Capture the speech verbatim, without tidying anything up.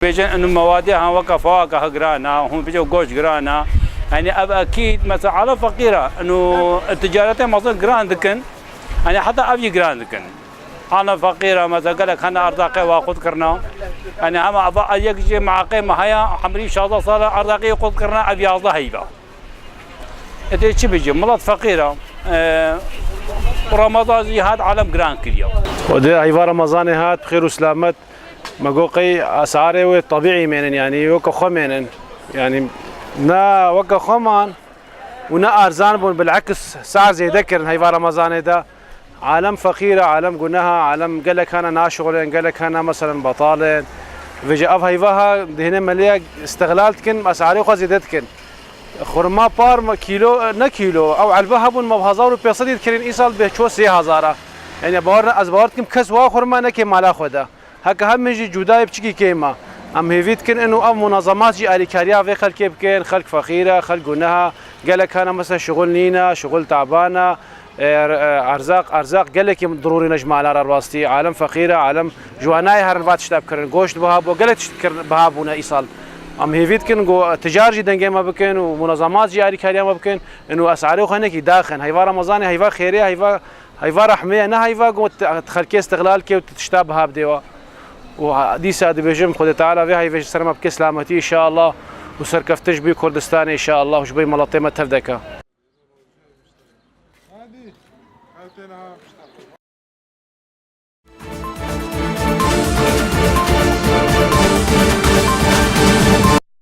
Bêjin inu mewadê han weke fawaka ha giran a, hûn bêjin goşt giran a. Yanî ev ekîd, mesela alem feqîr a, inu ticaretê mezin giran dikin. Yanî heta ev jî giran dikin. Alem feqîr a, mesela gelek hene erzaqê wa qut kirina. Yanî hema eva yek jê meaqê me heye, emrî şazdeh sal e erzaqê qut kirina, ev yazdeh heyva. Ê dê çi bêjî? Milet feqîr e. Ee, Remezan jî hat alem giran kiriye. Û dê heyva Remezanê hat, bi xêr û selamet. Me got qey esarê wê tebîî mênin, yanî weke xwe mênin. Yanî ne weke xwe man û ne arzan bûn, bileks sar zêde kirin heyva Remezanê de. Alem feqîr e, alem guneh e, alem gelek hene naşixulên, gelek hene meselen betal in. Vêce ev heyva ha dihêne melê ye, îstixlal dikin, esarê xwe zêde dikin. Xurma par me kîlo, ne kîlo, ew elbe hebûn me bi hezar û pênc sedî dikirin, îsal bê ço sê hezar e. Yanî bawer ne, ez bawer dikim kes wa xurma neke mala xwe de. Heke hemî jî cudayê biçikî kêm e. Em hêvî dikin inu ev munazemat jî alîkariya vê xelkê bikin. Xelk feqîr e, xelk guneh e. Gelek hene mesela şixul nîne, şixul taban e. E, e, erzaq, erzaq gelekî dirûrî ne ji mala re rastî. Alem feqîr e, alem ji wan nayê herin va tişta bikirin. Goşt biha bû, gelek tişt kir-, biha bûne îsal. Em hêvî dikin ku ticar jî dengê me bikin û munazemat jî alîkariya me bikin. Inu esarê xwe nekî daxin. Heyva Remezanê heyva xêrê, heyva, heyva rehmê ye, ne heyva ku t-, xelkê îstixlal kê û tişta biha bidê we. Û ha-, dîsa dibêjim Xwedê Teala vê heyvê ji ser me bike selametî înşallah û serkeftin ji bo Kurdistanê înşallah û ji bo miletê me tev deke. Hadi. Ew tê niha